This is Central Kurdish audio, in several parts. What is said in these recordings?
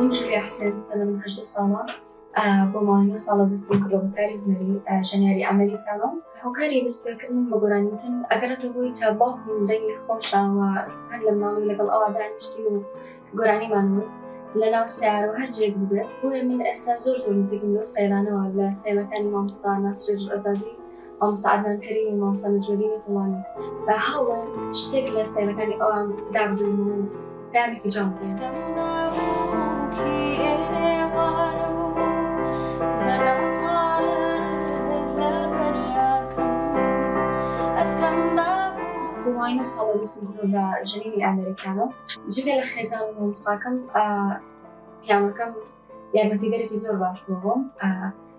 من ژولیا حسێن، تەمەنم 18 ساڵە، بۆ ماوەی 9 ساڵە دەستم کردووە بە کاری هونەری ژەنیاری ئامێری پیانۆ. هۆکاری دەستپێکردنم بە گۆرانی وتن ئەگەڕێتەوە بۆی کە باوکم دەنگی خۆشە و هەر لە مناڵی لەگەڵ ئەوا دانیشتین و گۆرانیمان وت لەناو سەیارە و هەر جێیەک بووبێت. بۆیە من ئێستا زۆر زۆر نزیکم لەو ستایلانەوە، لە ستایلەکانی مامۆستا ناسری ڕەزازی، مامۆستا عەدنان کەریم و مامۆستا نەجمەدینی قوڵانی. هەوڵم شتێک لە ستایلەکانی ئەوان دابدوم و پەیامێکی جوان بگەیەنم. بۆ ماوەی 9 ساڵە دەستم کردووە بە ژەنینی ئامێرەکانەوە. جگە لە خێزان و مامۆستاکەم، پیانۆکەم یارمەتیدەرێکی زۆر باش بووە بۆم.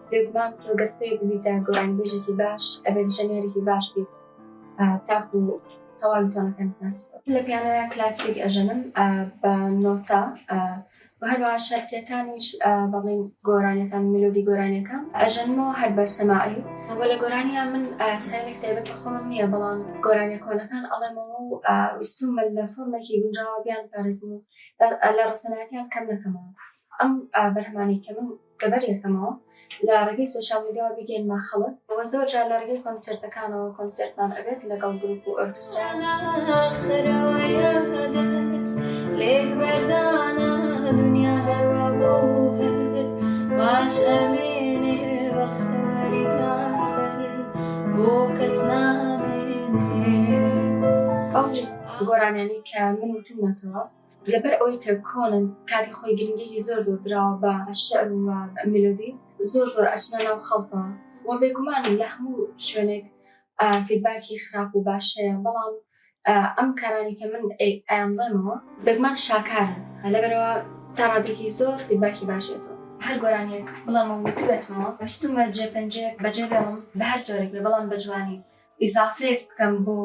بێگومان تۆ گەر تێ ببیتە گۆرانیبێژێکی باش، ئەبێت ژەنیارێکی باش بیت تاکو تەواوی تۆنەکان بناسیتەوە. لە پیانۆیا کلاسیک ئەژەنم بە نۆتە و هەروەها شەرقیەکانیش بەڵێن گۆرانیەکان، مێلۆدی گۆرانیەکان ئەژەنمەوە هەر بە سەماعی. وە لە گۆرانیە من ستایلێک تایبەت بە خۆمم نییە، بەڵام گۆرانیە کۆنەکان ئەڵێمەوە و ویستومە لە فۆرمێکی گونجاوە بیان پارێزم و لە ڕەسەنایەتیان کەم نەکەمەوە. ئەم بەرهەمانەی کە من کەڤەر یەکەمەوە لە ڕێگەی سۆشیال میدیاوە بیگەینمە خەڵک و زۆر جار لە ڕێگەی کۆنسێرتەکانەوە کۆنسێرتمان ئەبێت لەگەڵ گروپ و ئۆرکسترا. ئەو گۆرانیانەی کە من وتومەتەوە لەبەر ئەوەی کە کۆنن کاتی خۆی گرنگیەکی زۆر زۆر دراوە بە شعر و مێلۆدی، زۆر زۆر ئەچنە ناو خەڵکەوە و بێگومان لە هەموو شوێنێک feedback ی خراپ و باش هەیە، بەڵام ئەم کارانەی کە من ئەیانڵێمەوە بێگومان شاکارن، لەبەرئەوە تا ڕادەیەکی زۆر feedback ی باش هێتەوە. هەر گۆرانیەک بڵێمەوە وتبێتمەوە ویستومە جێپەنجەیەک بەجێ بێڵم بە هەر جۆرێک بێ بەڵام بە جوانی ئیزافەیەک بکەم بۆ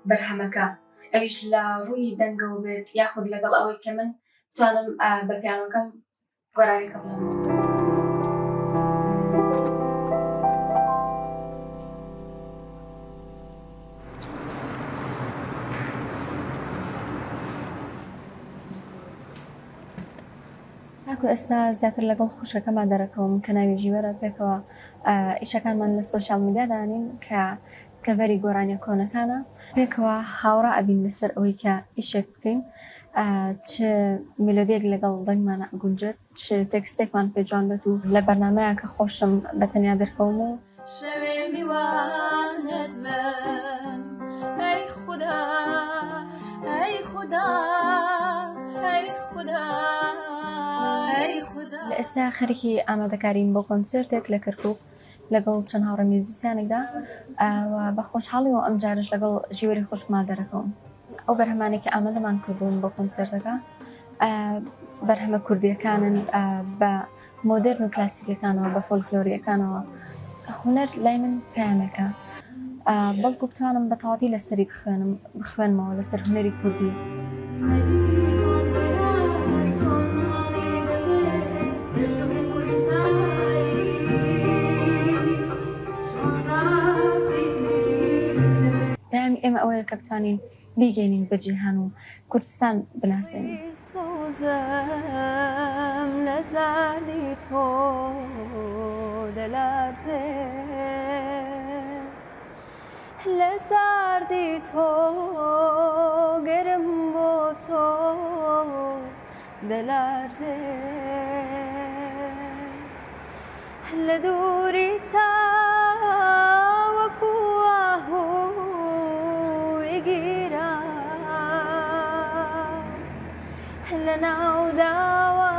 بەرهەمەکە، ئەویش لە ڕووی دەنگەوە بێت یاخود لەگەڵ ئەوەی کە من بتوانم بە پیانۆکەم گۆرانیەکە بڵێمەوە. تاکو ئێستا زیاتر لەگەڵ خوشکەکەما دەرەکەوم کە ناوی ژیوەرە، پێکەوە ئیشەکانمان لە سۆشیال میدیا دانین کە کەڤەری گۆرانیە کۆنەکانە، پێکەوە هاوڕا ئەبین لەسەر ئەوەی کە ئیشێک بکەین چ مێلۆدیەک لەگەڵ دەنگمانە ئەگونجێت، چ تێکستێکمان پێ جوان بێت و لە بەرنامەیە کە خۆشم بە تەنیا دەرکەوم و. شەوێ میوانت بم ئەی خودا ئەی خودا ئەی خودا ئەی خودا. لە ئێستا خەریکی ئامادەکارین بۆ کۆنسێرتێک لە کەرکوک لەگەڵ چەند هاوڕێ میوزیسیانێکدا و بە خۆشحاڵیەوە ئەمجارەش لەگەڵ ژیوەری خوشکما دەرەکەوم. ئەو بەرهەمانەی کە ئامادەمان کردوون بۆ کۆنسێرتەکە بەرهەمە کوردییەکانن بە مۆدێرن و کلاسیکەکانەوە، بە فۆلکلۆرییەکانەوە. هونەر لای من پەیامێکە، بەڵکو بتوانم بە تەواوەتی لەسەری بخوێنم، بخوێنمەوە لەسەر هونەری کوردی. پەیامی ئێمە ئەوەیە کە بتوانین بیگەینین بە جیهان و کوردستان بناسێنین. لە ساردی تۆ گەرم بۆ تۆ دەلەرزێ لە دووری تاوەکو ئاهووی گیرا لە ناو داوا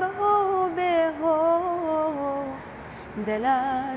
بە هۆ بێ هۆ دەلەرزێ.